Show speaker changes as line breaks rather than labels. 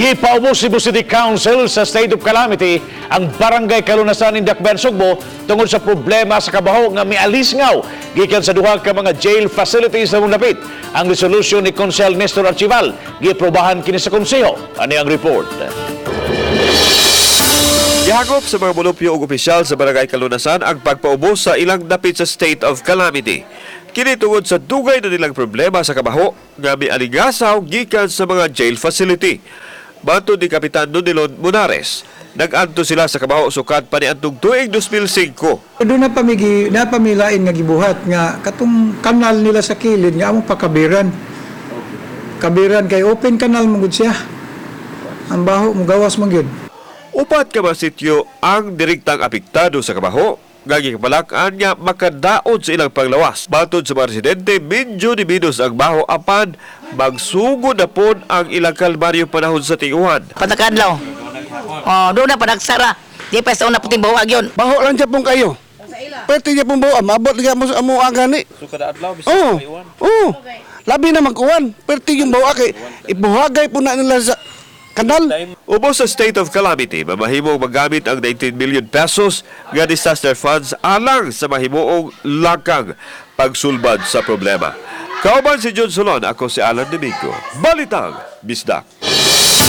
Gipaubos Cebu City Council sa state of calamity ang Barangay Kalunasan in Dakbayan, Sugbo tungod sa problema sa kabaho nga mialisngaw gikan sa duha ka mga jail facilities na dapit. Ang resolution ni Konsehal Nestor Archival giaprobahan kini sa konseho. Ani ang report.
Gihakop sa mga mulupyo ug opisyal sa Barangay Kalunasan ang pagpaubos sa ilang dapit sa state of calamity. Kini tungod sa dugay na nilang problema sa kabaho nga mialingasaw gikan sa mga jail facility. Matod ni Kapitan Nunilon Munares, nag-anto sila sa kabaho sukad pa niadtong tuig 2005.
Doon na pamilain nga gibuhat nga katong kanal nila sa kilid nga among pakabiran. Kabiran kay open kanal man gud siya. Ang baho mo gawas man gyud.
Upat ka mga sityo ang direktang apektado sa kabaho nga gikabalak-an nga makadaot sa ilang panglawas. Matod sa mga residente, medyo niminos ang baho apan magsugod na pod ang ilang kalbaryo panahon sa tinguhan.
Patakadlaw. Oh, doon na padagsara. Di pa sa una puting bahuag yun.
Baho lang siya pong kayo. Pwede niya pong baho. Mabot nga mo sa amo ang gani.
So kada adlaw bisan
Oo.
iwan.
Oo. Labi na magkuwan. Pwede yung baho kay ibuhagay po na nila sa kanal.
Ubos sa state of calamity, mamahimong magamit ang 19 million pesos nga disaster funds alang sa mahimuong lakang pagsulbad sa problema. Kauban si John Solon, ako si Alan Domingo. Balitang Bisdak.